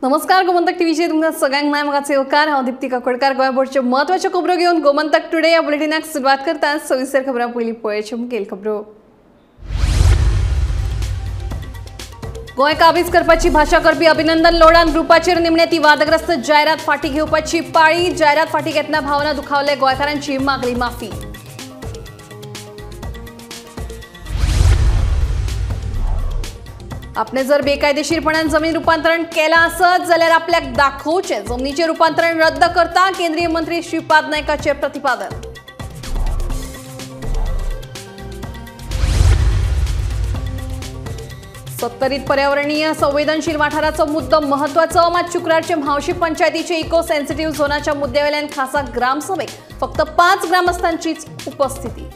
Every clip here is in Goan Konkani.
नमस्कार, गोमंतक टीव्हीचेर तुमकां सगळ्यांक माय म्हाका येवकार. हांव दीप्ती काकोडकार. गोंय भरच्यो म्हत्वाच्यो खबरो घेवन गोमंतक टुडे ह्या बुलेटिनाक सुरवात करता. सविस्तर खबरां पयलीं पळोवच्यो मुखेल खबरो. गोंय काबीज करपाची भाशा करपी अभिनंदन लोढान ग्रुपाचेर निमणे ती वादग्रस्त जायरात फाटी घेवपाची पाळी. जायरात फाटी घेतना भावना दुखावले, गोंयकारांची मागली माफी. आपणे जर बेकायदेशीरपणान जमीन रूपांतरण केलां आसत जाल्यार आपल्याक दाखोवचें. जमनीचें रूपांतरण रद्द करता केंद्रीय मंत्री श्रीपाद नायकाचें प्रतिपादन. सत्तरीत पर्यावरणीय संवेदनशील वाठाराचो मुद्दो महत्वाचो, मात शुक्रारचे म्हावशी पंचायतीचे इको सेन्सिटिव्ह झोनाच्या मुद्द्यावेल्यान खासा ग्रामसभेक फक्त 5 ग्रामस्थांचीच उपस्थिती.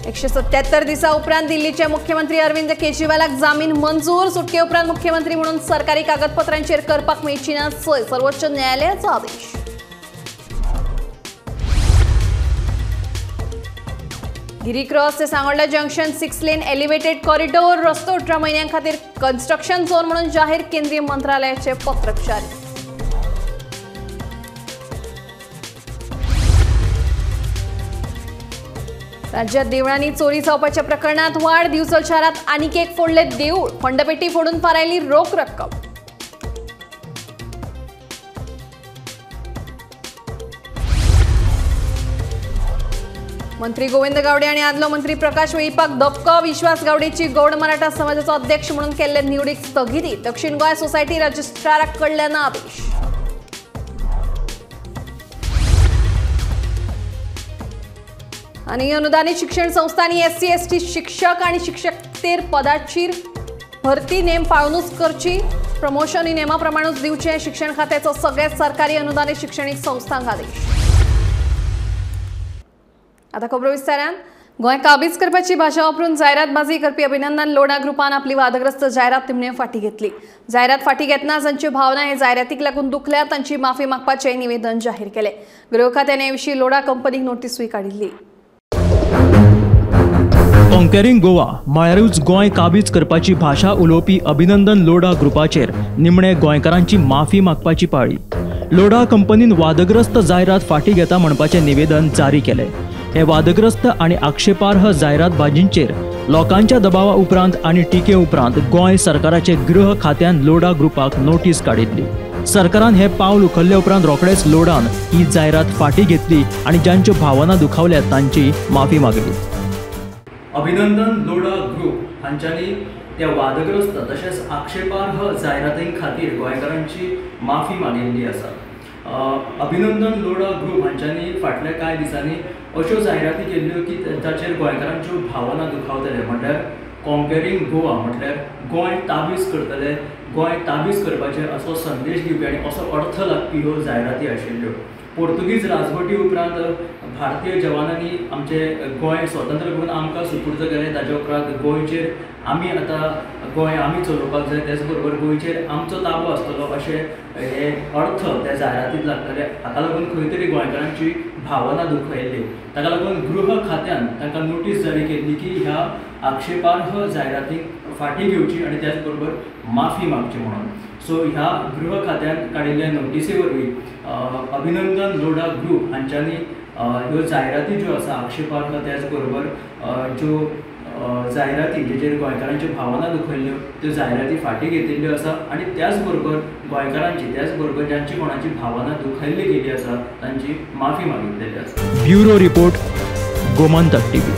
177 दिसा उपरांत दिल्लीचे मुख्यमंत्री अरविंद केजरीवालाक जामीन मंजूर. सुटके उपरांत मुख्यमंत्री म्हणून सरकारी कागदपत्रांचेर करपाक मेळची ना सय, सर्वोच्च न्यायालयाचो आदेश. गिरी क्रॉस ते Sangolda junction 6 lane elevated corridor रस्तो 18 म्हयन्यां खातीर कन्स्ट्रक्शन झोन म्हणून जाहीर, केंद्रीय मंत्रालयाचे पत्रक जारी. राज्यात देवळांनी चोरी जावपाच्या प्रकरणात वाढ. दिवचल शारात आनीक एक फोडले देऊळ, फंडपेटी फोडून फारायली रोख रक्कम. मंत्री गोविंद गावडे आणि आदलो मंत्री प्रकाश वेळीपाक धपको. विश्वास गावडेची गौड मराठा समाजाचो अध्यक्ष म्हणून केल्ले निवडीक स्थगिती. दक्षिण गोंय सोसायटी रजिस्ट्राराक कडल्यान आदेश. आणि अनुदानित शिक्षण संस्थांनी SC ST शिक्षक आणि शिक्षकेतर पदाचीर भरती नेम पाळूनच करची, प्रमोशन ही नेमाप्रमाणेच दिवचे, शिक्षण खात्याचो सगळ्या सरकारी अनुदानित शिक्षणीक संस्थांक आदेश. आता खबरो विस्तारान. गोंय काबीज करपाची भाशा वापरून जायरातबाजी करपी अभिनंदन लोढा ग्रुपान आपली वादग्रस्त जायरात निमणे फाटी घेतली. जायरात फाटी घेतना जांच्यो भावना हे जायरातीक लागून दुखल्या तांची माफी मागपाचें निवेदन जाहीर केलें. गृह खात्यान हे विशीं लोढा कंपनीक नोटीसूय काडिल्ली. कॉन्करिंग गोवा म्हळ्यारूच गोंय काबीज करपाची भाशा उलोवपी अभिनंदन लोढा ग्रुपाचेर निमणे गोंयकारांची माफी मागपाची पाळी. लोढा कंपनीन वादग्रस्त जायरात फाटी घेता म्हणपाचें निवेदन जारी केलें. हे वादग्रस्त आनी आक्षेपार्ह जायरातबाजींचेर लोकांच्या दबावा उपरांत आनी टिके उपरांत गोंय सरकाराचे गृह खात्यान लोढा ग्रुपाक नोटीस काडिल्ली. सरकारान हे पावल उखल्ले उपरांत रोखडेच लोढान ही जायरात फाटी घेतली आनी जांच्यो भावना दुखावल्यात तांची माफी मागली. अभिनंदन लोढा ग्रुप हांच्यांनी त्या वादग्रस्त तशेंच आक्षेपार्ह जायरातीं खातीर गोंयकारांची माफी मागिल्ली आसा. अभिनंदन लोढा ग्रुप हांच्यांनी फाटल्या कांय दिसांनी अश्यो जायराती केल्ल्यो की ताचेर गोंयकारांच्यो भावना दुखावतले, म्हटल्यार कॉन्करिंग गोवा म्हटल्यार गोंय ताबीज करतले, गोंय ताबीज करपाचें असो संदेश दिवपी आनी असो अर्थ लागपी ह्यो जायराती आशिल्ल्यो. पोर्तुगीज राजवटी उपरांत भारतीय जवानांनी आमचे गोंय स्वतंत्र करून आमकां सुपूर्द केलें. ताच्या उपरांत गोंयचेर आमी आतां गोंय आमी चलोवपाक जाय, त्याच बरोबर गोंयचेर आमचो ताबो आसतलो अशें हे अर्थ त्या जायरातींत लागतले. हाका लागून खंय तरी गोंयकारांची भावना दुखयल्ली. ताका लागून गृह खात्यान तांकां नोटीस जारी केल्ली की ह्या आक्षेपार्ह जायरातींक फाटी घेवची आनी त्याच बरोबर माफी मागची म्हणून. सो ह्या गृह खात्यान काडिल्ल्या नोटीसी वरवीं अभिनंदन लोढा ग्रुप हांच्यांनी ह्यो जायराती ज्यो आसा आक्षेपार्ह, त्याच बरोबर ज्यो जायराती जेचेर गोंयकारांच्यो भावना दुखयल्ल्यो त्यो जायराती फाटी घेतिल्ल्यो आसा आनी त्याच बरोबर गोंयकारांची, त्याच बरोबर जांची कोणाची भावना दुखयल्ली गेली आसा तांची माफी मागिल्लेली आसा. Bureau report, Gomantak TV.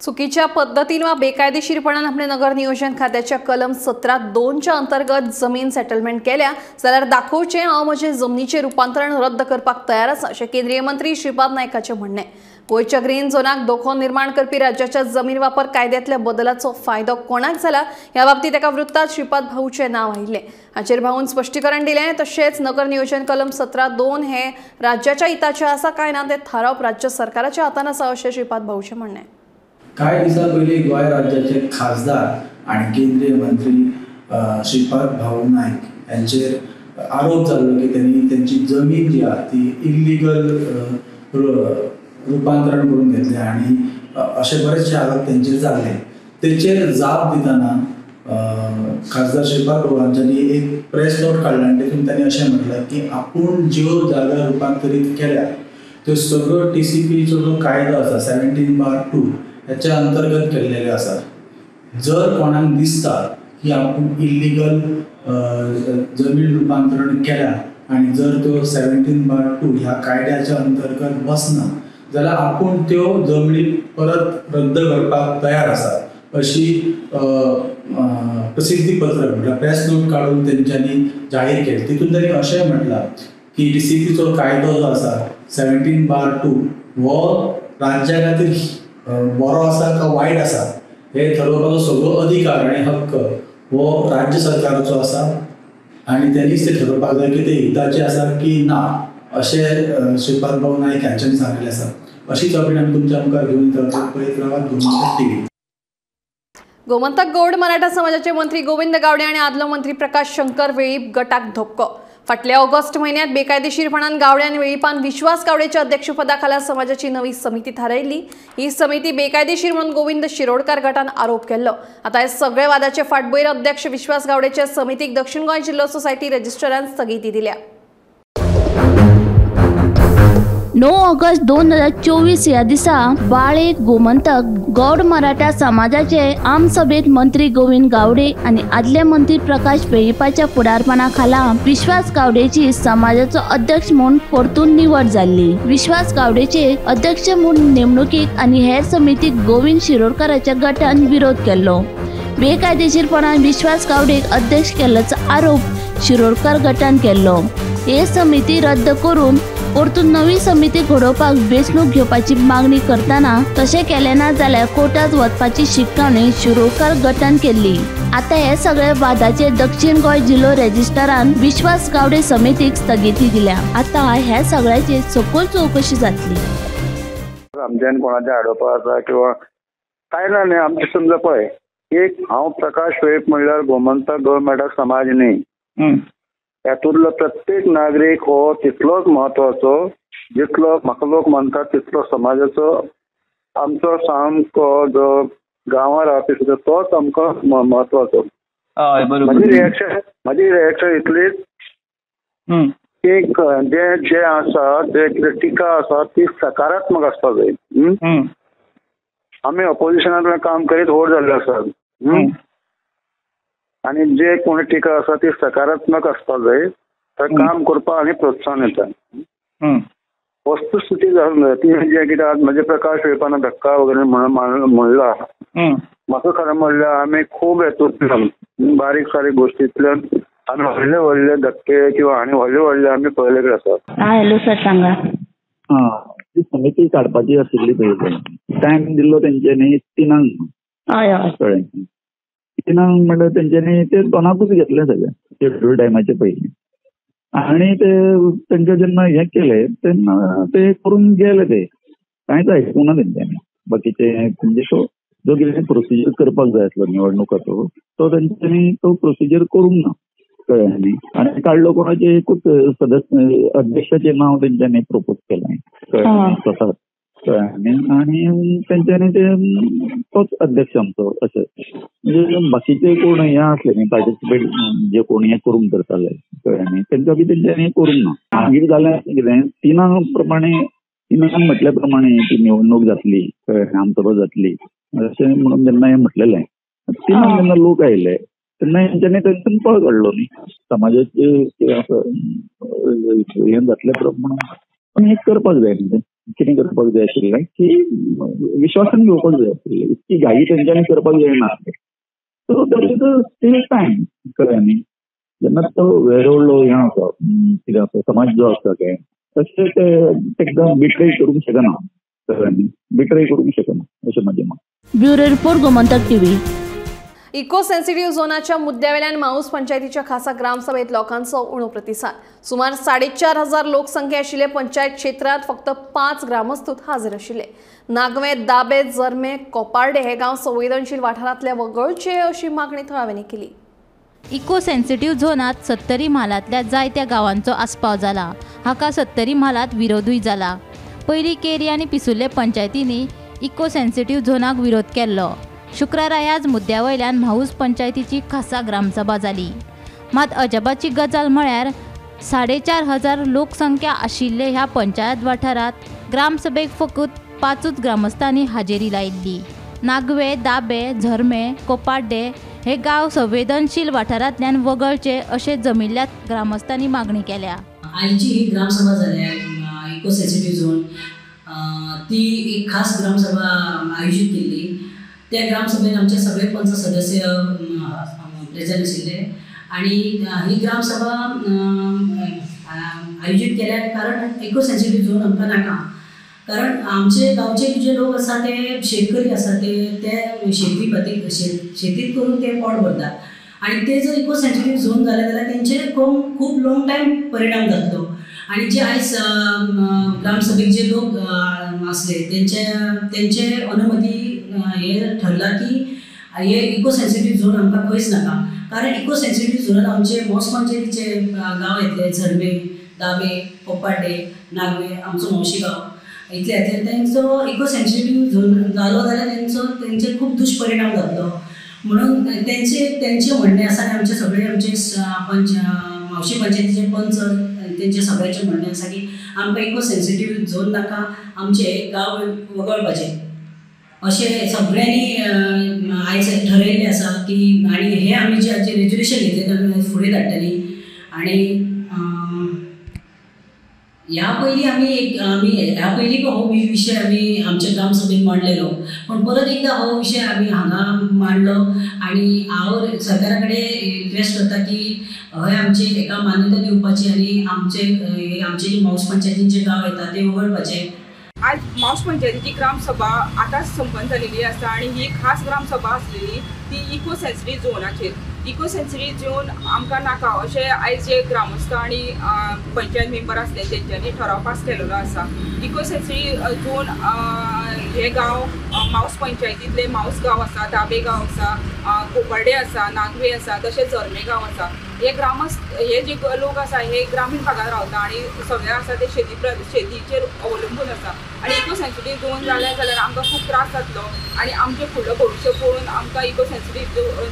चुकीच्या पद्दतीन वा बेकायदेशीरपणान आपणे नगर नियोजन खात्याच्या कलम 17(2) अंतर्गत जमीन सेटलमेंट केल्या जाल्यार दाखोवचें, हांव म्हजें जमनीचें रूपांतरण रद्द करपाक तयार आसा अशें केंद्रीय मंत्री श्रीपाद नायकाचें म्हणणें. गोंयच्या ग्रीन झोनाक धोको निर्माण करपी राज्याच्या जमीन वापर कायद्यांतल्या बदलाचो फायदो कोणाक जाला ह्या बाबतींत एका वृत्तात श्रीपाद भाऊचें नांव आयिल्लें. हाचेर भाऊन स्पश्टीकरण दिलें. तशेंच नगर नियोजन कलम 17(2) हे राज्याच्या हिताचें आसा काय ना तें थारावप राज्य सरकाराच्या हातान आसा अशें श्रीपाद भाऊचें म्हणणें. कांय दिसां पयलीं गोंय राज्याचे खासदार आनी केंद्रीय मंत्री श्रीपाद भाऊ नायक यांचेर आरोप जाल्लो की त्यांनी त्यांची जमीन जी आहा ती इल्लिगल रुपांतरण करून घेतले आनी अशे बरेचशे आरोप तेंचेर जाल्ले. तेचेर जाप दितना खासदार श्रीपाद भाऊ हांच्यांनी एक प्रेस नोट काडला आनी तेतून तांणी अशें म्हटलें की आपूण ज्यो जागा रुपांतरीत केल्या त्यो सगळ्यो TCPचो जो कायदो आसा 17/2 हेच्या अंतर्गत केल्लेल्यो आसा. जर कोणाक दिसता की आपूण इल्लिगल जमीन रुपांतरण केल्या आनी जर त्यो 17/2 ह्या कायद्याच्या अंतर्गत बसना जाल्यार आपूण त्यो जमनी परत रद्द करपाक तयार आसा अशी प्रसिद्धी पत्रक म्हटल्यार प्रेस नोट काडून तेंच्यांनी जाहीर केली. तितून तांणी अशेंय म्हटलां की TCPचो कायदो जो आसा 17/2 हो राज्या खातीर बरो आसा काय वायट आसा हे ठरोवपाचो सगळो अधिकार आनी हक्क हो राज्य सरकाराचो आसा आनी तेणीच ते ठरोवपाक जाय की ते हिताचे आसा की ना अशें श्रीपाद भाऊ नायक हांच्यांनी सांगिल्लें आसा. अशीच अपडेट आमी तुमच्या मुखार घेवन येता. पळयत रावात गोमंतक टीव्ही. गोमंतक गौड मराठा समाजाचे मंत्री गोविंद गावडे आनी आदलो मंत्री प्रकाश शंकर वेळीप गटाक धपको. फाटल्या ऑगस्ट म्हयन्यात बेकायदेशीरपणान गावडे आनी वेळीपान विश्वास गावडेच्या अध्यक्षपदाखाला समाजाची नवी समिती थारायल्ली. ही समिती बेकायदेशीर म्हणून गोविंद शिरोडकर गटान आरोप केल्लो. आता हे सगळे वादाचे फाटभुंयेर अध्यक्ष विश्वास गावडेच्या समितीक दक्षिण गोंय जिल्लो सोसायटी रजिस्ट्रारान स्थगिती दिल्या. 9 ऑगस्ट 2024 ह्या दिसा बाळे गोमंतक गौड मराठा समाजाचे आमसभेत मंत्री गोविंद गावडे आनी आदले मंत्री प्रकाश वेळीपाच्या फुडारपणा खाला विश्वास गावडेची समाजाचो अध्यक्ष म्हूण परतून निवड जाल्ली. विश्वास गावडेचे अध्यक्ष म्हूण नेमणुकीक आनी हेर समितीक गोविंद शिरोडकराच्या गटान विरोध केल्लो. बेकायदेशीरपणान विश्वास गावडेक अध्यक्ष केल्ल्याचो आरोप शिरोडकर गटान केल्लो. हे समिती रद्द करून परतून नवी समिती घडोवपाक वेंचणूक घेवपाची मागणी करतना तशें केलें ना जाल्यार कोर्टात वचपाची शिटकावणी शिरोडकर गटान केल्ली. आतां हे सगळे वादाचेर दक्षिण गोंय जिल्लो रजिस्ट्रारान विश्वास गावडे समितीक स्थगिती दिल्या. आतां ह्या सगळ्याचेर सखोल चवकशी जातली. आमच्यान कोणाच्या आडोवपा आसा किंवा काय ना न्ही, आमचें समजा पळय एक हांव प्रकाश वेळीप म्हणल्यार गोमंतक गोंय मराठा समाज न्ही, हातूंतलो प्रत्येक नागरीक हो तितलोच म्हत्वाचो जितलो म्हाका लोक मानतात तितलो समाजाचो आमचो सामको जो गांवां रावपी सुद्दां तोच आमकां म्हत्वाचो. म्हजी रिएक्शन इतलीच की जे जे आसा जे कितें टिका आसा ती सकारात्मक आसपाक जाय. आमी ऑपोजिशनांतल्यान काम करीत व्हड जाल्ले आसात आनी जे कोण टिका आसा ती सकारात्मक आसपाक जाय, तर काम करपाक आनी प्रोत्साहन येता. वस्तुस्थिती जावन जाय ती जे कितें आज म्हजे प्रकाश वेळपान धक्का वगैरे म्हणला, म्हाका खरें म्हणल्यार आमी खूब हेतूंतल्यान बारीक सारीक गोश्टींतल्यान आमी व्हडले व्हडले धक्के किंवा आनी व्हडले व्हडले आमी पळयल्ले आसात. हॅलो सर, सांगा. ती समिती काडपाची आशिल्ली पळय, टायम दिल्लो तेंच्यांनी 3 कळ्ळें, 3 म्हणल्यार तेंच्यांनी ते दोनाकूच घेतले सगळे शेड्यूल टायमाचे पयलीं, आनी ते तेंकां जेन्ना हें केलें तेन्ना ते करून गेले, ते कांयच आयकूंक ना तेंच्यांनी. बाकीचे म्हणजे तो जो कितें प्रोसिजर करपाक जाय आसलो निवडणुकाचो तो तेंच्यांनी तो प्रोसिजर करूंक ना, कळ्ळें न्ही. आनी काडलो कोणाचें एकूच सदस्य अध्यक्षाचें नांव तेंच्यांनी प्रपोज केलें, कळ्ळें स्वता, कळ्ळें न्ही. आनी तेंच्यांनी ते तोच अध्यक्ष आमचो अशें म्हणजे बाकीचे कोण हे आसले न्ही पार्टिसिपेट जे कोण हे करूंक करताले, कळ्ळें न्ही, तेंकां बी तेंच्यांनी करूंक ना. मागीर जालें कितें, 3 प्रमाणे 3 म्हटल्या प्रमाणे ती निवडणूक जातली, कळ्ळें, आमसभा जातली अशें म्हणून जेन्ना हें म्हटलेलें 3 जेन्ना लोक आयले तेन्ना हेंच्यांनी तेंच्यान पळ काडलो न्ही. समाजाचे हें जातलें प्रमाण पण हें करपाक जाय न्ही, कितें करपाक जाय आशिल्लें की विश्वासान घेवपाक जाय आशिल्लें, इतकी घाई तेंच्यांनी करपाक जायना. So there is a still time, कळ्ळें न्ही. जेन्ना तो वेरवडलो हें आसा कितें आसा समाज जो आसा ते तशें ते एकदम बिट्रे करूंक शकना, कळ्ळें न्ही, बिट्रे करूंक शकना अशें म्हजें मत. Bureau report, Gomantak TV. Eco sensitive झोनाच्या मुद्द्यावेल्यान माऊस पंचायतीच्या खासा ग्रामसभेत लोकांचो उणो प्रतिसाद. सुमार 4,500 लोकसंख्या आशिल्ले पंचायत क्षेत्रात फक्त 5 ग्रामस्थूत हाजीर आशिल्ले. नागवे, दाबे, जरमे, कोपार्डे हे गांव संवेदनशील वाठारांतले वगळचे अशी मागणी थळाव्यांनी केली. इको सेन्सिटिव्ह झोनात सत्तरी म्हालांतल्या जायत्या गांवांचो आस्पाव जाला. हाका सत्तरी म्हालांत विरोधूय जाला. पयलीं केरी आनी पिसुर्ले पंचायतींनी इको सेन्सिटिव्ह झोनाक विरोध केल्लो. शुक्रारा ह्याच मुद्द्या वयल्यान म्हाऊस पंचायतीची खासा ग्रामसभा जाली. मात अजापाची गजाल म्हळ्यार 4,500 लोकसंख्या आशिल्ले ह्या पंचायत वाठारांत ग्रामसभेक फकत 5 ग्रामस्थांनी हाजेरी लायिल्ली. नागवे, दाबे, झरमे, कोपाड्डे हे गांव संवेदनशील वाठारांतल्यान वगळचे अशें जमिल्ल्या ग्रामस्थांनी मागणी केल्या. आयची ही ग्रामसभा जाल्या इको सेन्सिटीव झोन, ती एक खास ग्रामसभा आयोजीत केल्ली. त्या ग्रामसभेन आमचे सगळे पंच सदस्य प्रेझेंट आशिल्ले आनी ही ग्रामसभा आयोजीत केल्या कारण इको सेन्सिटीव झोन आमकां नाका. कारण आमचे गांवचे जे लोक आसा ते शेतकरी आसा, ते शेती खातीर शेतीत करून ते पोट भरतात आनी ते जर इको सेन्सिटीव झोन जाले जाल्यार तेंचेर खूब लॉंग टायम परिणाम जातलो. आनी जे आयज ग्रामसभेक जे लोक आसले तेंचे अनुमती हे ठरला की हे इको सेन्सिटीव झोन आमकां खंयच नाका. कारण इको सेन्सिटीव झोनान आमचे मोस पंचायतीचे गांव येतले, झरमे, दाबे, कोपाड्डे, नागवे, आमचो म्हावशी गांव इतले येतले. तेंचो इको सेन्सिटीव झोन जालो जाल्यार तेंचेर खूब दुश्परिणाम जातलो. म्हणून तेंचे म्हणणें आसा आनी आमचे सगळे आमचे पंच म्हावशी पंचायतीचे पंच तेंचे सगळ्यांचें म्हणणें आसा की आमकां इको सेन्सिटीव झोन नाका, आमचे गांव वगळपाचे अशें सगळ्यांनी आयज ठरयल्लें आसा की. आनी हे आमी जे आयचे रेजोल्युशन घेतलें तें आमी फुडें धाडटलीं. आनी ह्या पयलीं आमी ह्या पयलीं हो विशय आमी आमच्या ग्रामसभेन मांडलेलो, पूण परत एकदां हो विशय आमी हांगा मांडलो आनी हांव सरकारा कडेन रिक्वेस्ट करता की हय आमचे एका मान्यता दिवपाची आनी आमचे आमचे जे म्हाऊस पंचायतींचे गांव येता ते वगळपाचे. आज म्हाऊस पंचायतीची ग्रामसभा आतांच संपन्न जालेली आसा आनी ही खास ग्रामसभा आसलेली ती इको सेन्सिटीव झोनाचेर. इको सेन्सिटीव झोन आमकां नाका अशें आयज जे ग्रामस्थ आनी पंचायत मेंबर आसले तेंच्यांनी ठराव पास केलेलो आसा. इको सेन्सिटीव झोन हे गांव म्हाऊस पंचायतींतले म्हाऊस गांव आसा, दाबे गांव आसा, कोपार्डे आसा, नागवे आसा, तशेंच झरमे गांव आसा. हे ग्रामस्थ हे जे लोक आसा हे ग्रामीण भागांत रावता आनी सगळे आसा ते शेतीचेर अवलंबून आसा. आनी इको सेन्सिटीव झोन जाले जाल्यार आमकां खूब त्रास जातलो आनी आमचें फुडलो भविश्य पळोवन आमकां इको सेन्सिटीव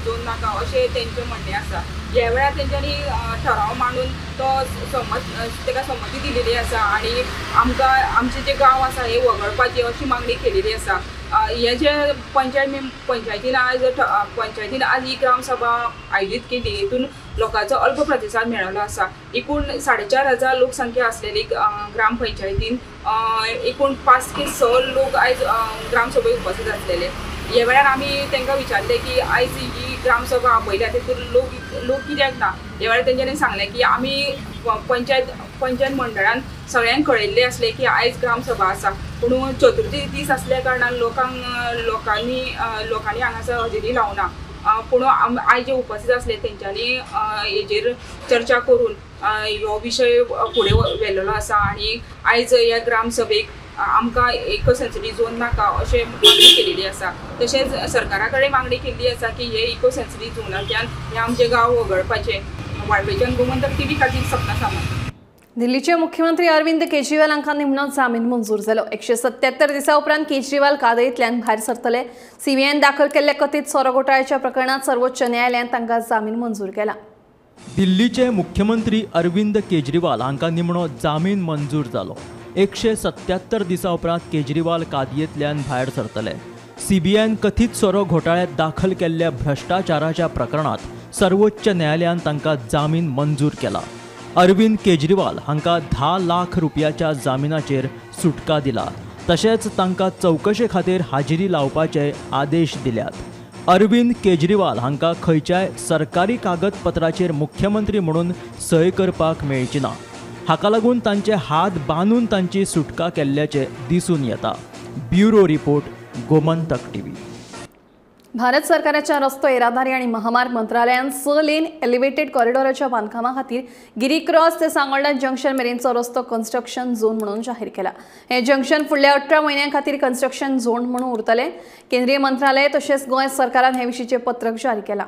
झोन नाका अशें तेंचें म्हणणें आसा. ह्या वेळार तेंच्यांनी ठराव मांडून तो तेका संमती दिलेली आसा आनी आमकां आमचे जे गांव आसा हे वगळपाची अशी मागणी केलेली आसा. हे जे पंचायतीन आज ही ग्रामसभा आयोजीत केली हितून लोकांचो अल्प प्रतिसाद मेळिल्लो आसा. एकूण 4,500 लोकसंख्या आसलेली ग्रामपंचायतीन एकूण 5 ते 6 लोक आयज ग्रामसभेक उपस्थित आसलेले. ह्या वेळार आमी तांकां विचारलें की आयज ही ग्रामसभा आपयल्या तितून लोक कित्याक ना. ह्या वेळार तेंच्यांनी सांगलें की आमी पंचायत मंडळान सगळ्यांक कळयल्लें आसलें की आयज ग्रामसभा आसा, पूण चतुर्थी दीस आसल्या कारणान लोकांनी हांगासर हजेरी लावना. पूण आयज जे उपस्थित आसले तेंच्यांनी हेजेर चर्चा करून हो विशय फुडें व्हेलेलो आसा आनी आयज ह्या ग्रामसभेक आमकां इको सेन्सिटीव झोन नाका अशें मागणी केलेली आसा. तशेंच सरकारा कडेन मागणी केल्ली आसा की हे इको सेन्सिटीव झोनांतल्यान हे आमचे गांव वगळपाचे. वाळपेच्यान गोमंतक टीव्ही खातीर सपना सामंत. दिल्लीचे मुख्यमंत्री अरविंद केजरीवाल हांकां निमणो जामीन मंजूर जालो. 177 दिसां उपरांत केजरीवाल कादयेंतल्यान भायर सरतले. सीबीआयन दाखल केल्ल्या कथीत सोरो घोटाळ्याच्या प्रकरणांत सर्वोच्च न्यायालयान तांकां जामीन मंजूर केला. दिल्लीचे मुख्यमंत्री अरविंद केजरीवाल हांकां निमणो जामीन मंजूर जालो. 177 दिसां उपरांत केजरीवाल कादयेंतल्यान भायर सरतले. सीबीआयन कथीत सोरो घोटाळ्यांत दाखल केल्ल्या भ्रश्टाचाराच्या प्रकरणांत सर्वोच्च न्यायालयान तांकां जामीन मंजूर केला. अरविंद केजरीवाल हांकां 10 लाख रुपयाच्या जामिनाचेर सुटका दिला. तशेंच तांकां चवकशे खातीर हाजेरी लावपाचे आदेश दिल्यात. अरविंद केजरीवाल हांकां खंयच्याय सरकारी कागदपत्राचेर मुख्यमंत्री म्हणून सय करपाक मेळची ना. हाका लागून तांचे हात बांदून तांची सुटका केल्ल्याचें दिसून येता. Bureau report, Gomantak TV. Bharat सरकाराच्या रस्तो येरादारी आणि महामार्ग मंत्रालयान 6 लेन एलिव्हेटेड कॉरिडॉराच्या बांधकामा खातीर गिरी क्रॉस ते सांगोल्डा जंक्शन मेरेनचो रस्तो कन्स्ट्रक्शन झोन म्हणून जाहीर केला. हे जंक्शन फुडल्या 18 म्हयन्यां खातीर कन्स्ट्रक्शन झोन म्हणून उरतले. केंद्रीय मंत्रालय तशेंच गोंय सरकारान हे विशींचें पत्रक जारी केलां.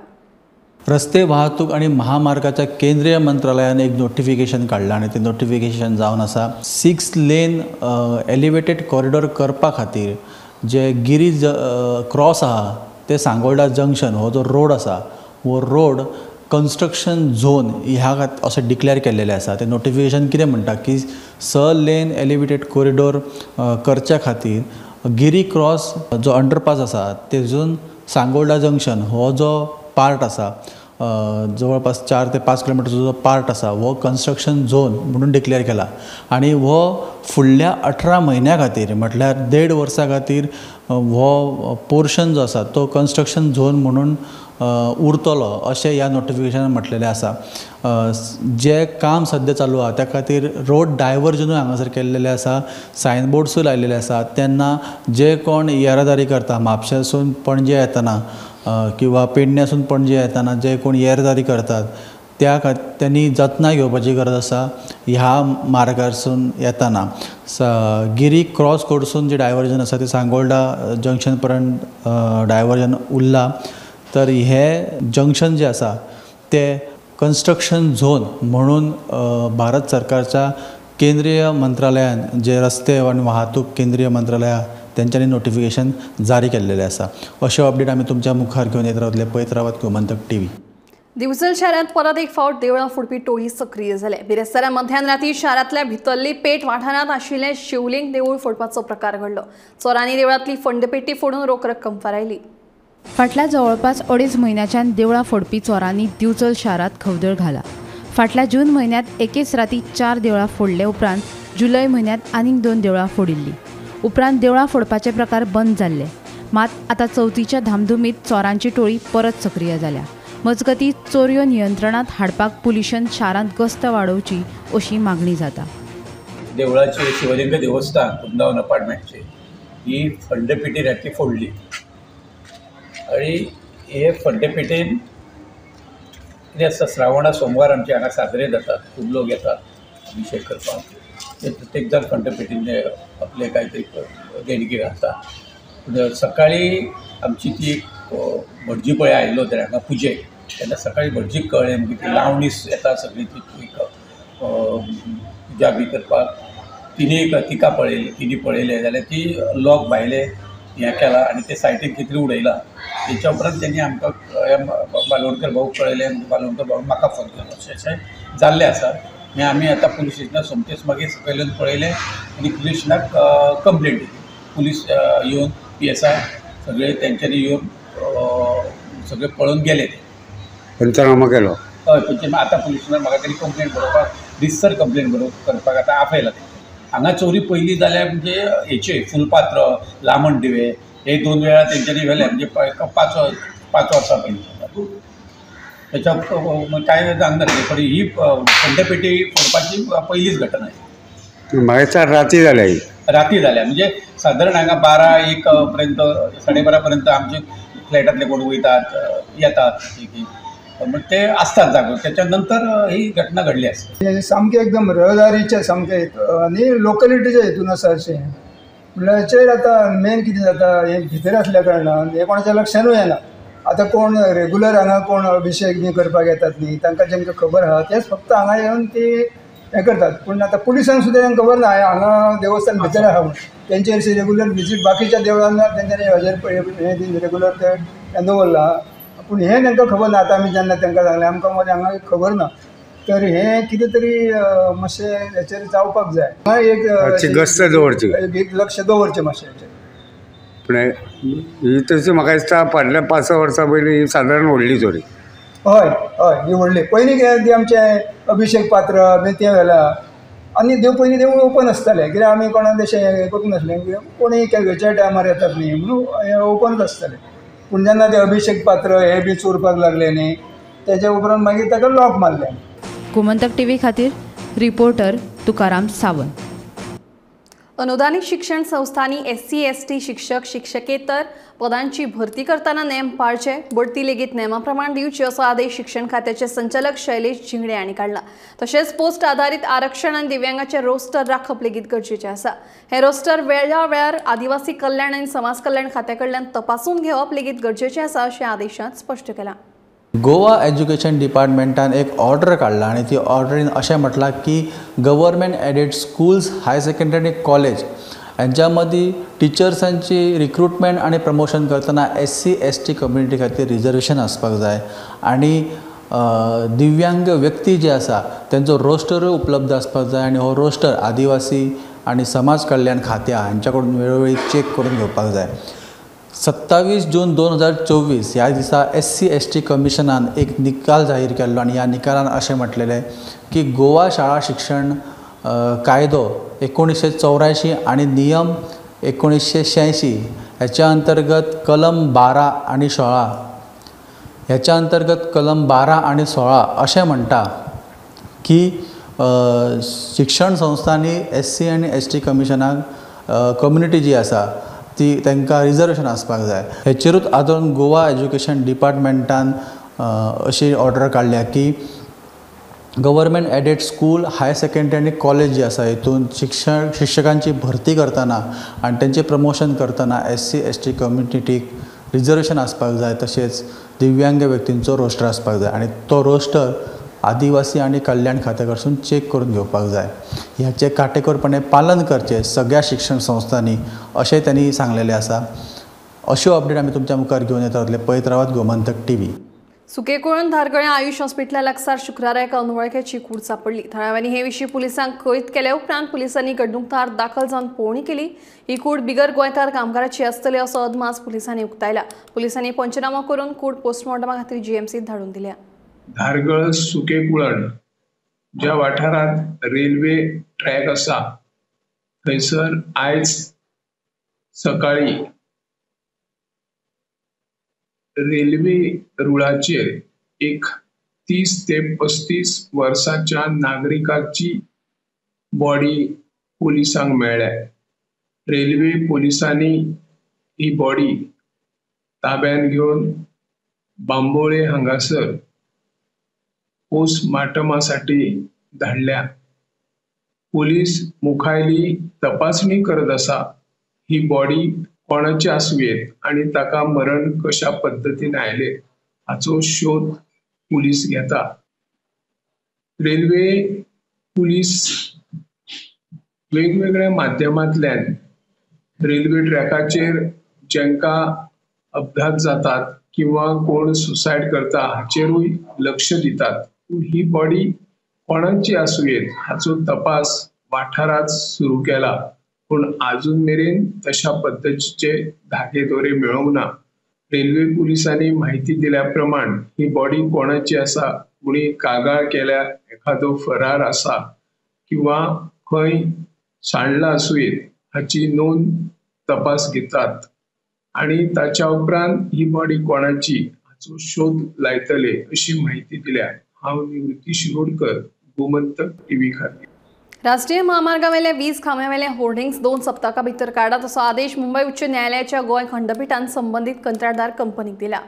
रस्ते वाहतूक आणि महामार्गाच्या केंद्रीय मंत्रालयान एक नोटिफिकेशन काडलां आनी तें नोटिफिकेशन जावन आसा 6 लेन एलिव्हेटेड कॉरिडॉर करपा खातीर जे गिरी क्रॉस आहा ते सांगोल्डा जंक्शन हो जो रोड आसा हो रोड कन्स्ट्रक्शन झोन ह्या अशें डिक्लेअर केल्लेलें आसा. तें नोटिफिकेशन कितें म्हणटा की 6 लेन एलिवेटेड कॉरिडोर करच्या खातीर गिरी क्रॉस जो अंडरपास आसा तेजून सांगोल्डा जंक्शन हो जो पार्ट आसा जवळपास 4 ते 5 किलोमिटरचो जो पार्ट आसा हो कन्स्ट्रक्शन झोन म्हणून डिक्लेअर केला आनी हो फुडल्या 18 म्हयन्या खातीर म्हटल्यार 1.5 वर्सां खातीर हो पोर्शन जो आसा तो कन्स्ट्रक्शन झोन म्हणून उरतलो अशें ह्या नोटिफिकेशनान म्हटलेलें आसा. जें काम सद्या चालू आसा त्या खातीर रोड डायवर्जनूय हांगासर केल्लेलें आसा, सायनबोर्ड्सूय लायलेले आसा. तेन्ना जे कोण येरादारी करता म्हापशासून पणजे येतना किंवा पेडण्यासून पणजे येतना जे कोण येरादारी करतात त्या त्यांनी जतनाय घेवपाची गरज आसा. ह्या मार्गारसून येतना गिरी क्रॉस कडसून जे डायवर्जन आसा ते सांगोल्डा जंक्शन पर्यंत डायवर्जन उरला. तर हे जंक्शन जे आसा ते कन्स्ट्रक्शन झोन म्हणून भारत सरकारच्या केंद्रीय मंत्रालयान जे रस्ते आनी वाहतूक केंद्रीय मंत्रालया तेंच्यांनी नोटिफिकेशन जारी केल्लेलें आसा. अश्यो अपडेट आमी तुमच्या मुखार घेवन येत रावतले. पळयत रावात गोमंतक टीव्ही. दिवचल शारांत परत एक फावट देवळां फोडपी टोळी सक्रीय जाले. बिरेस्तारा मध्यान राती शारांतल्या भितरली पेठ वाठारांत आशिल्लें शिवलिंग देवूळ फोडपाचो प्रकार घडलो. चोरांनी देवळांतली फंडपेटी फोडून रोख रक्कम फारायली. फाटल्या जवळपास 2.5 म्हयन्याच्यान देवळां फोडपी चोरांनी दिवचल शारांत खवदळ घाला. फाटल्या जून म्हयन्यांत एकेच राती 4 देवळां फोडले उपरांत जुलय म्हयन्यांत आनीक 2 देवळां फोडिल्लीं. उपरांत देवळां फोडपाचे प्रकार बंद जाल्ले. मात आतां चवथीच्या धामधुमीत चोरांची टोळी परत सक्रीय जाल्या. मजगतीं चोरयो नियंत्रणांत हाडपाक पुलिशेन शारांत गस्त वाडोवची अशी मागणी जाता. देवळाचे शिवलिंग देवस्थान वृंदावन अपार्टमेंटचे ही फंडपेटी राती फोडली आणि हे फंडपेटेन कितें आसता, श्रावणा सोमवार आमचे हांगा साजरे जातात, खूब लोक येतात अभिषेक करपाक. ते प्रत्येक जाण फंडपेटीन आपले कांय तरी देणगी घालता. सकाळी आमची ती भटजी पळय आयलो तर हांगा पुजेक तेन्ना सकाळी भटजीक कळ्ळें मागीर ती लावणी येता सगळी ती पुजा बी करपाक. तिने तिका पळयली, तिने पळयलें जाल्यार ती लॉक भायले हें केला आनी ते सायटीन कितें उडयला. तेच्या उपरांत तेणी आमकां बालोणकर भाऊ कळयलें, बालोणकर भाऊ म्हाका फोन केलो. अशें अशें जाल्लें आसा. मागीर आमी आतां पुलीस स्टेशनार सोमतेच मागीर सकयल येवन पळयलें आनी पुलीस स्टेशनाक कंप्लेन दिली. पुलीस येवन PSI सगळे तेंच्यांनी येवन सगळे पळोवन गेले. ते पंचनामा केलो. हय, पंचनामा आतां पुलीस स्टेशनार म्हाका तेणी कंप्लेन बरोवपाक रितसर कंप्लेन करपाक आतां आपयला. हांगा चोरी पयली जाल्यार म्हणजे हेचे फुलपात्र, लामण दिवे हे 2 वेळा तेंच्यांनी व्हेले, म्हणजे 5 वर्सां पयलीं. त्याच्या कांय जावंक नासलें, पण ही फंडपेटी फोडपाची पयलीच घटना. म्हाका राती जाल्या, ही राती जाल्या म्हणजे सादारण हांगा 12-1 पर्यंत 12:30 पर्यंत आमचे फ्लॅटांतले कोण वयतात येतात मग ते असतात जागो. त्याच्या नंतर ही घटना घडली आसा. सामकें एकदम रहदारीचे सामकें आनी लोकलिटीच्या हितून आसा अशें म्हणल्यार चेर आतां मेन कितें जाता हें भितर आसल्या कारणान हें कोणाच्या लक्षानूय येना. आतां कोण रेगुलर हांगा कोण अभिषेक बी करपाक येतात न्ही, तांकां जेंकां खबर आहा तेच फक्त हांगा येवन ती हें करतात. पूण आतां पुलिसांक सुद्दां तांकां खबर ना हांगा देवस्थान भितर आहा म्हणून. तेंचे अशें रेगुलर विजीट बाकीच्या देवळांना तेंच्यांनी हजेर हें बी रेगुलर ते दवरलां, पूण हें तांकां खबर ना. आतां आमी जेन्ना तांकां सांगलें आमकां मरे हांगा खबर ना, तर हें कितें तरी मातशें हेचेर जावपाक जाय. एक गस्त दवरची, एक लक्ष दवरचें मातशें हेचेर. पूण ही तशी म्हाका दिसता फाटल्या 5-6 वर्सां पयलीं ही सादारण व्हडली चोरी. हय हय, ही व्हडली. पयलीं कितें ती आमचें अभिषेक पात्र बी तें व्हेलां आनी देव पयलीं देवूळ ओपन आसतालें, कित्याक आमी कोणाक तशें हें करूंक नासलें, कोणूय खंयच्याय टायमार येतात न्ही म्हणून हें ओपनच आसतालें. पूण जेन्ना ते अभिषेक पात्र हे बी चोरपाक लागले न्ही तेच्या उपरांत मागीर ताका लॉक मारलें. गोमंतक टीव्ही खातीर रिपोर्टर तुकाराम सावंत. अनुदानित शिक्षण संस्थांनी SC ST शिक्षक शिक्षकेतर पदांची भरती करताना नेम पाळचे, बढती लेगीत नेमाप्रमाण दिवची असो आदेश शिक्षण खात्याचे संचालक शैलेश झिंगडे हांणी काडला. तशेंच पोस्ट आधारित आरक्षण आनी दिव्यांगाचे रोस्टर राखप लेगीत गरजेचें आसा. हे रोस्टर वेळा वेळार आदिवासी कल्याण आनी समाज कल्याण खात्या कडल्यान तपासून घेवप लेगीत गरजेचें आसा अशें आदेशांत स्पश्ट केलां. गोवा एज्युकेशन डिपार्टमेंटान एक ऑर्डर काडला आनी ती ऑर्डरीन अशें म्हटलां की government aided schools, higher secondary आनी कॉलेज हांच्या मदीं टिचर्सांची रिक्रुटमेंट आनी प्रमोशन करतना SC ST community खातीर रिजर्वेशन आसपाक जाय आनी दिव्यांग व्यक्ती जे आसा तेंचो रोस्टरूय उपलब्ध आसपाक जाय आनी हो रोस्टर आदिवासी आनी समाज कल्याण खात्या हांच्या कडून वेळोवेळी चॅक करून घेवपाक जाय. 27 जून 2024 ह्या दिसा SC ST कमिशनान एक निकाल जाहीर केल्लो आनी ह्या निकालान अशें म्हटलेलें की गोवा शाळा शिक्षण कायदो 1984 आनी नियम 1986 ह्याच्या अंतर्गत कलम 12 आनी 16 ह्याच्या अंतर्गत कलम 12 आनी 16 अशें म्हणटा की शिक्षण संस्थांनी SC आनी ST कमिशनाक कम्युनिटी जी आसा ती तांकां रिजर्वेशन आसपाक जाय. हेचेरूच आदारून गोवा एज्युकेशन डिपार्टमेंटान अशी ऑर्डर काडल्या की government aided school, higher secondary आनी कॉलेज जी आसा हितून शिक्षकांची भरती करतना आनी तेंचें प्रमोशन करतना SC ST कम्युनिटीक रिजर्वेशन आसपाक जाय, तशेंच दिव्यांग व्यक्तींचो रोस्टर आसपाक जाय आनी तो रोस्टर आदिवासी आनी कल्याण खात्या कडसून चॅक करून घेवपाक जाय. ह्याचें काटेकोरपणे पालन करचें सगळ्या शिक्षण संस्थांनी अशें त्यांनी सांगलेलें आसा. अश्यो अपडेट आमी तुमच्या मुखार घेवन येता रावतले. पळयत रावात गोमंतक टीव्ही. सुकेकुळण धारगळे आयुष हॉस्पिटला लागसार शुक्रारा एका अनवळख्याची कूड सापडली. थळाव्यांनी हे विशीं पुलिसांक कळीत केल्या उपरांत पुलिसांनी घडणूकदार दाखल जावन पळोवणी केली. ही कूड बिगर गोंयकार कामगाराची आसतली असो अदमास पुलिसांनी उक्तायला. पुलिसांनी पंचनामो करून कूड पोस्टमॉर्टमा खातीर जीएमसीत धाडून दिल्या. धारगळ सुकेकुळण ज्या वाठारांत रेल्वे ट्रॅक आसा थंयसर आयज सकाळी रेल्वे रुळाचेर एक 30 ते 35 वर्सांच्या नागरिकाची बॉडी पुलिसांक मेळ्ळ्या. रेल्वे पुलिसांनी ही बॉडी ताब्यात घेवन बांबोळे हांगासर पोस्टमार्टमासाठी धाडल्या. पोलीस मुखायली तपासणी करत आसा. ही बॉडी कोणाची आसुयेत आनी ताका मरण कशा पद्दतीन आयले हाचो शोध पुलीस घेता. रेल्वे पुलीस वेगवेगळ्या माध्यमांतल्यान रेल्वे ट्रॅकाचेर जांकां अपघात जातात किंवा कोण सुसायड करता हाचेरूय लक्ष दितात. पूण ही बॉडी कोणाची आसुयेत हाचो तपास वाठारांत सुरू केला, पूण आजून मेरेन तशा पद्दतीचे धागे दोरे मेळोंक ना. रेल्वे पुलिसांनी माहिती दिल्या प्रमाण ही बॉडी कोणाची आसा, कोणी कागाळ केल्या, एखादो फरार आसा किंवा खंय सांडला आसुयेत हाची नोंद तपास घेतात आनी ताच्या उपरांत ही बॉडी कोणाची हाचो शोध लायतले अशी माहिती दिल्या. हांव निवृत्ती शिरोडकर, गोमंतक टीव्ही खातीर. राष्ट्रीय महामार्गावेले वीज खांब्यावेले होर्डिंग्स 2 सप्तकां भितर काडात असो आदेश मुंबय उच्च न्यायालयाच्या गोंय खंडपीठान संबंदीत कंत्राटदार कंपनीक दिला.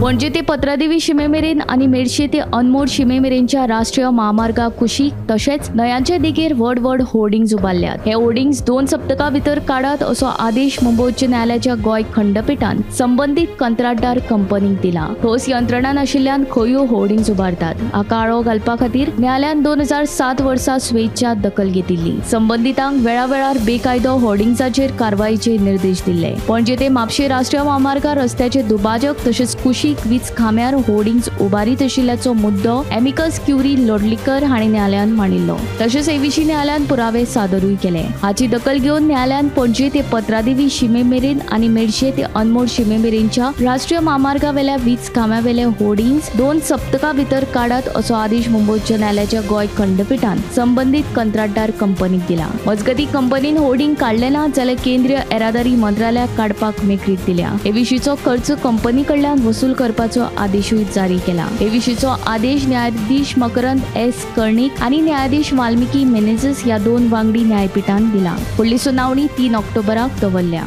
पणजे ते पत्रादेवी शिमेमेरेन आनी मेडशे ते अनमोड शिमेमेरेनच्या राष्ट्रीय महामार्गा कुशीक तशेंच न्हंयांचे देगेर व्हड व्हड होर्डिंग्ज उबारल्यात. हे होर्डिंग्ज 2 सप्तकां भितर काडात असो आदेश मुंबय उच्च न्यायालयाच्या गोंय खंडपीठान संबंदीत कंत्राटदार कंपनीक दिला. ठोस यंत्रणा नाशिल्ल्यान खंयूय होर्डिंग्ज उबारतात. हाका आळो घालपा खातीर न्यायालयान 2007 वर्सा स्वेच्छा दखल घेतिल्ली. संबंदितांक वेळावेळार बेकायदो होर्डिंग्जाचेर कारवायेचे निर्देश दिल्ले. पणजे ते म्हापशें राष्ट्रीय महामार्गार रस्त्याचे दुभाजक तशेंच कुशीक वीज खांब्यार होर्डिंग्ज उबारीत आशिल्ल्याचो मुद्दो एमिकस क्युरी लोडलीकर हांणी न्यायालयान मांडिल्लो. तशेंच हे विशीं न्यायालयान पुरावे सादरूय केले. हाची दखल घेवन न्यायालयान पणजे ते पत्रादेवी शिमेमेरेन आनी मेडशे ते अनमोड शिमेमेरेनच्या राष्ट्रीय महामार्गावेल्या वीज खांब्यावेले होर्डिंग्ज 2 सप्तकां भितर काडात असो आदेश मुंबय उच्च न्यायालयाच्या गोंय खंडपीठान संबंदीत कंत्राटदार कंपनीक दिला. मजगतीं कंपनीन होर्डिंग काडले ना जाल्यार केंद्रीय येरादारी मंत्रालयाक काडपाक मेकळीक दिल्या. हे विशींचो खर्च कंपनी कडल्यान वसूल करपाचो आदेशूय जारी केला. हे विशींचो आदेश न्यायाधीश मकरंद एस कर्णिक आनी न्यायाधीश वाल्मिकी मेनेझस ह्या 2 वांगडी न्यायपीठान दिला. फुडली सुनावणी 3 ऑक्टोबराक दवरल्या.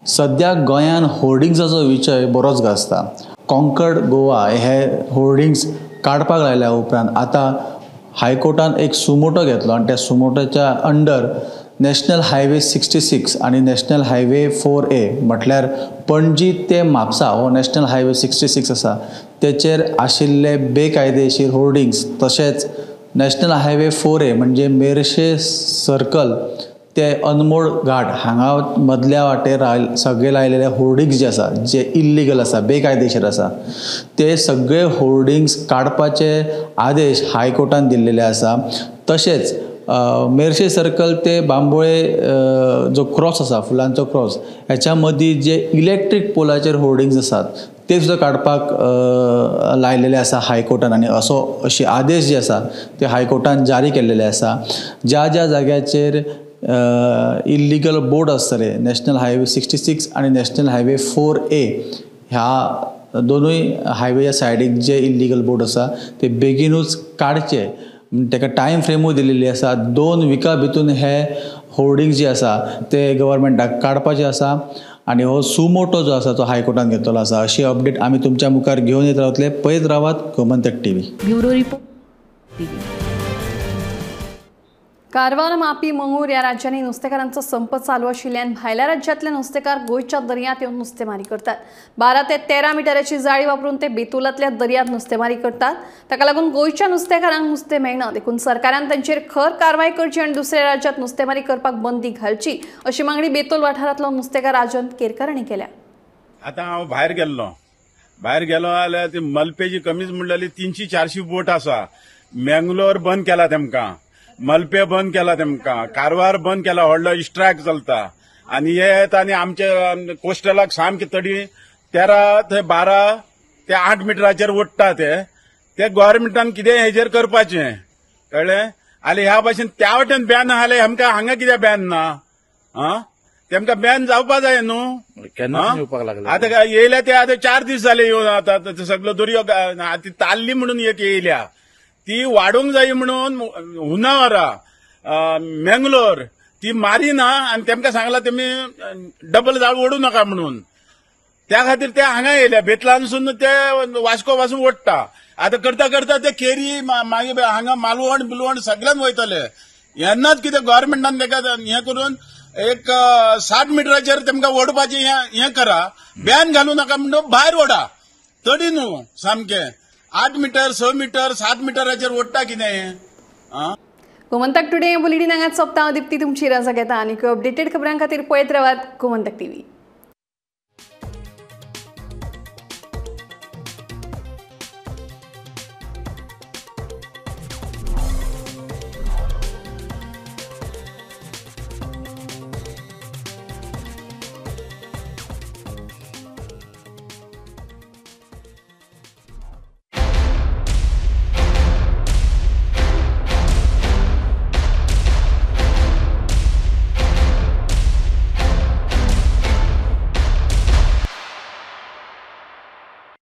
सध्या गोंयान होर्डिंग्साचो विशय बरोच गाजता. कॉन्कर्ड गोवा हे होर्डिंग्स काडपाक लायल्या उपरांत आतां हायकोर्टान एक सुमोटो घेतलो आनी त्या सुमोटोच्या अंडर नॅशनल हायवे 66 आनी नॅशनल हायवे 4A म्हटल्यार पणजी ते म्हापसा हो नॅशनल हायवे 66 आसा तेचेर आशिल्ले बेकायदेशीर होर्डिंग्स तशेंच नॅशनल हायवे 4A म्हणजे मेरशे सर्कल ते अनमोड घाट हांगा मदल्या वाटेर सगळे लायलेले होर्डिंग्स जे आसा, जे इल्लिगल आसा, बेकायदेशीर आसा, ते सगळे होर्डिंग्स काडपाचे आदेश हायकोर्टान दिल्लेले आसा. तशेंच मेरशे सर्कल ते बांबोळे जो क्रॉस आसा, फुलांचो क्रॉस, ह्याच्या मदीं जे इलेक्ट्रीक पोलाचेर होर्डिंग्स आसात ते सुद्दां काडपाक लायलेले आसा हायकोर्टान आनी असो अशी आदेश जे आसा ते हायकोर्टान जारी केल्लेले आसा. ज्या ज्या जाग्याचेर इल्लिगल बोर्ड आसतले नॅशनल हायवे 66 आनी नॅशनल हायवे 4A ह्या दोनूय हायवेच्या सायडीक जे इल्लिगल बोर्ड आसा ते बेगीनूच काडचे. ताका टायम फ्रेमूय दिलेली आसा. 2 विका भितून हे होर्डिंग जे आसा ते गव्हर्मेंटाक काडपाचे आसा आनी हो सुमोटो जो आसा तो हायकोर्टान घेतलो आसा. अशी अपडेट आमी तुमच्या मुखार घेवन येत रावतले. पळयत रावात Gomantak TV. Bureau report TV. Karwar, Mapi, Mangalore ह्या राज्यांनी नुस्तेकारांचो संप चालू आशिल्ल्यान भायल्या राज्यांतले नुस्तेकार गोंयच्या दर्यांत येवन नुस्तेमारी करतात. 12 ते 13 मिटराची जाळी वापरून ते बेतुलांतल्या दर्यांत नुस्तेमारी करतात. ताका लागून गोंयच्या नुस्तेकारांक नुस्तें मेळना. देखून सरकारान तांचेर खर कारवाय करची आनी दुसऱ्या राज्यांत नुस्तेमारी करपाक बंदी घालची अशी मागणी बेतोल वाठारांतलो नुस्तेकार राजन केरकर हांणी केल्या. आतां हांव भायर गेल्लो, भायर गेलो जाल्यार ती मलपेची कमीच म्हणल्यार 300-400 बोट आसा. मेंगलोर बंद केला तेमकां, मलपे बंद केला तेमकां, कारवार बंद केला, व्हडलो स्ट्रायक चलता आनी हे येता आनी आमच्या कोस्टलाक सामकी तडी 13 ते 12 ते 8 मिटराचेर ओडटा. ते गव्हर्मेंटान कितें हेजेर करपाचें कळ्ळें. आनी ह्या भाशेन त्या वाटेन बॅन आसले, आमकां हांगा कित्याक बॅन ना? आं, तेमकां बॅन जावपा जाय न्हू. आतां येयल्या ते आतां 4 दीस जाले येवन, आतां सगळो दर्यो ती ताल्ली म्हणून एक येयल्या, ती वाडोवंक जाय म्हणून हुनावरा मेंगलोर ती मारिना आनी तेमकां सांगला तेमी डबल जाळ ओडू नाका म्हणून. त्या खातीर ते हांगा येयल्या, बेतलांसून ते वास्को पासून ओडटा. आतां करता करता ते केरी मागीर हांगा मालवण बिलवण सगळ्यान वयतले. येन्नाच कितें गव्हर्मेंटान तेका हें करून एक 60 मिटराचेर तेमकां ओडपाचें हें करा, बॅन घालूं नाका म्हणून भायर ओडा, तडी न्हू सामकें 8 मिटर 6 मिटर 7 मिटराचेर ओडटा कितें. गोमंतक टुडे बुलेटिन हांगाच सोंपता. दीप्ती तुमची रजा घेता आनी अपडेटेड खबरां खातीर पळयत रावात गोमंतक टीव्ही.